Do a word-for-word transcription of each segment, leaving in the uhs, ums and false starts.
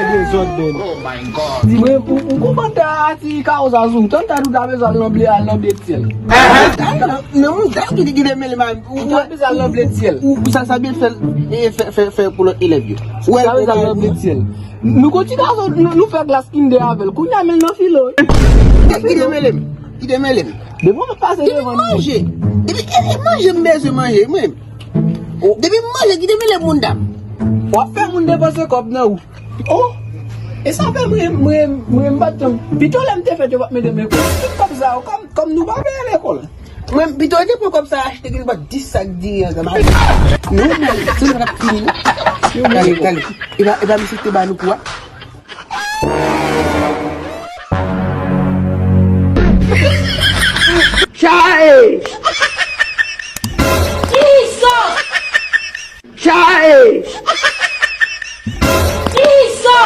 Dezòd, Ben. Di mwen, ou, ou konprann ta ati kawo sa sou. Tann ta nou ta bezwen al nan ble, al nan ble syèl. Nan moun sa ki te kite mele ma. Ou ta bezwen al nan ble syèl. Ou sa, sa byen fè, e, fè, fè, fè pou lòt elèv yo. Ou ta bezwen al nan ble syèl. Nou konn ti gason, nou, nou fè glas kinde avè l. Kounye a men l nan filo. Kite mele m. Kite mele m. Depi w pase devan nou. Manje. Depi e, e manje m bezwen manje, mwen. Depi m manje, kite mele m moun dam. W ap fè moun depanse kòb nan ou. Oh! E sa fè mwen, mwen, mwen m pa t janm. Pito lè m te fèt, yo pa t mete m lekòl. Tout kòb sa yo, kòm, kòm nou pa peye lekòl. Mwen, pito yo te pran kòb sa achte gen bat dis sak diri ansanm avè. Non, men, se nou pa t ap fini, non. Tande, tande. E pa, e pa misye ki te ba nou kou a? Chae! Kisa? Chae! Kisa?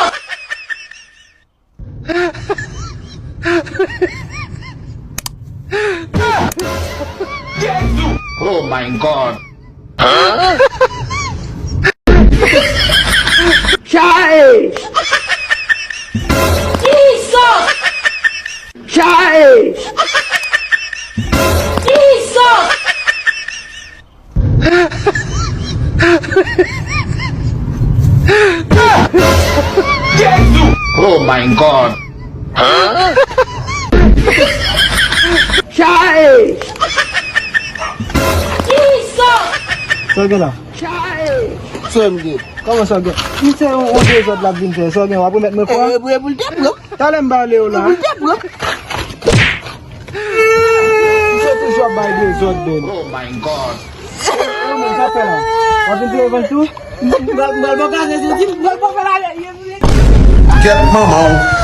Oh my God! Chae! Kisa? Chae! Kisa? Oh my God! Chae! Kisa? Sa w gen la? Chae! Sa m gen? Kòman sa w gen? M se yon, yon dezòd l ap vin fè. Sa w gen? W ap remèt mwen kò a? E, e, e, pou l te pran. Talè m ba ale yo la. Pou l te pran. M se toujou ap bay dezòd, Ben. Oh my God! Sa w fè la? W ap vin touye van tou? M pral, m pral pran kaze sou di, m pral pran kaze. Kèt manman w.